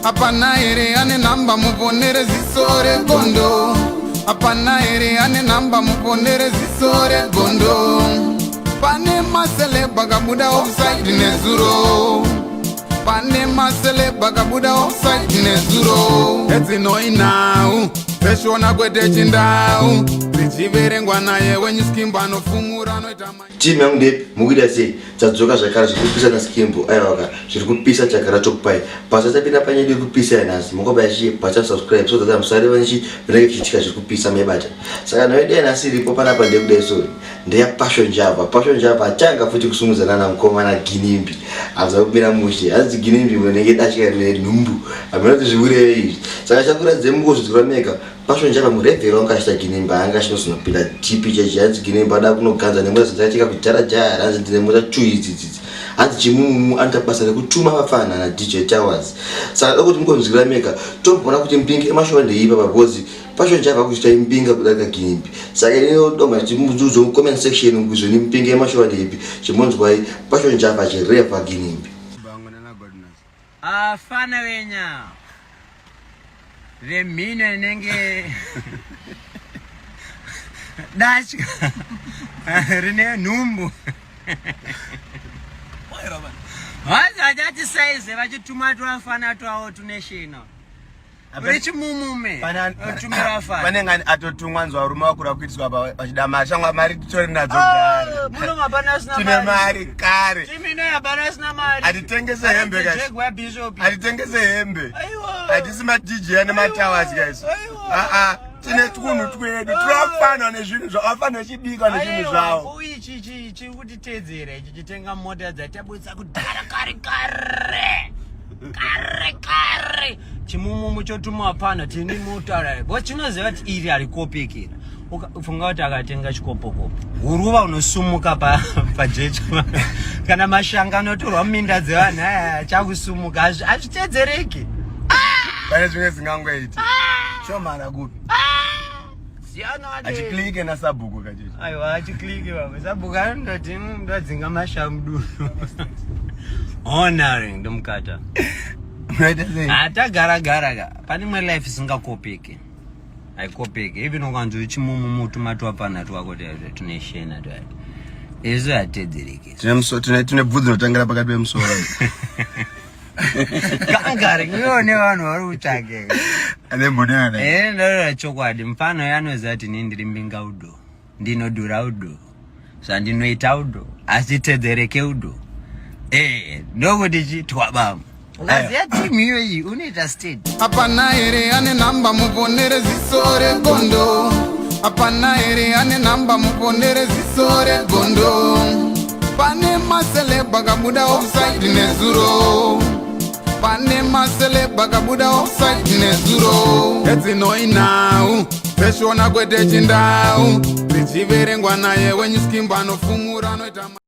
Hapana here ane nhamba muponere ziso regondo? Hapana here ane nhamba muponere ziso regondo? Pane maceleb akabuda offside nezuro. Pane maceleb akabuda offside nezuro. Edzinoi nhau dzeshona kwete chindau dzichiverengwa naye wenyuskimbo anofumura anoita. Team yangu ndepi mukuita sei? Tadzoka zvakare zviri kupisa naSkimbo. Aiwaka zviri kupisa chagara chokupai. Basa tapinda panyaya yedu yekupisa yanhasi. Mungobaya chii bata subscribe so that musareva nechi zvinenge zvichiitika zviri kupisa maibata. Saka nhau yedu yanhasi iripo panapa ndekudai so ndeya Passion Java. Passion Java atanga futi kusumudzana namukomana Ginimbi. Abza kumira mushe. Hanzi Ginimbi munenge datya rine nhumbu. Hameno kuti zviureve izvi. Saka chakuratidze mungozvinzwira mega. Passion Java murevhero wanga achita Ginimbi anga achinozonopinda deep chechi. Hanzi Ginimbi ada kunoganza nemota dzaitika kudhara jaya. Hanzi ndine mota two idzi dzidzi. Hanzi Chimumumu anoita basa rekutuma vapfanha na DJ Towers. Saka kuti mungonzwira mega tomboona kuti mbinga emashova ndeipa because Passion Java kuchita imbinga kudarika Ginimbi. Saka ini doma chimuzudzo mu comment section kuzoni mbinga emashova ndeipi. Chimonzwai Passion Java achireva Ginimbi. Afana wenya vemhino inenge datya rine nhumbu vanzi vachati saize vachituma twafana twawo tune shina. Uri chimumume. Tumira fana. Pane ngani atotumwa nzwa varume vakura kuitiswa apa vachida mari. Shangwa mari titori nadzo kare. Ah, muno hapana asina mari. Tine mari kare. Timi naye hapana asina mari. Atitengese hembe guys. Jegwa bishop. Atitengese hembe. Aiwa. Hatisi ma DJ ane ma towers guys. Aiwa. Ah ah. Tine twunhu twedu. Tinofanwa nezvinhu zvavo. Vafanwa vachibika nezvinhu zvavo. Ichi ichi chiri kutitedzera ichi chitenga mota dzatabudisa kudhara kare kare. Kare kare. Chimumumu chotumwa pano tine mota bo chinoziva kuti iri harikopekera. Funga kuti akatenga chikopokopo. Huruva unosumuka pa pajecha. Kana mashanga anotorwa muminda dzevanhu aya chakusumuka hazvitedzereki. Pane zvimwe zingangoiti. Shomara kupi? Achiklike nasabhuku kacheche. Aiwa achiklike baba. Sabhuku anondoti ndadzinga mashamu dunu. Honoring ndomukata. Unoita sei? Atagara gara ka. Pane imwe life isingakopeke. Haikopeke. Even ukanzi uchimumu mutu matwapana twako tune shena twati. Izvo hatedzereki. Tine musoro tine tine bvudzi rinotangira pakati pemusoro. Kangari kuone vanhu vari kutsvage. Ane mbonana. Eh ndorora chokwadi mfano yanoziva kuti ini ndiri mbinga udo. Ndinodhura udo. Zvandinoita udo. Asi tedzereke udo. Eh ndokuti chi twabam. Ukaziva team iyo iyi unoita state. Hapana here ane nhamba muponere ziso regondo? Hapana here ane nhamba muponere ziso regondo? Pane maceleb akabuda offside nezuro. Pane maceleb akabuda offside nezuro. Edzinoi nhau dzeshona kwete chindau dzichiverengwa naye wenyuskimbo anofumura anoita.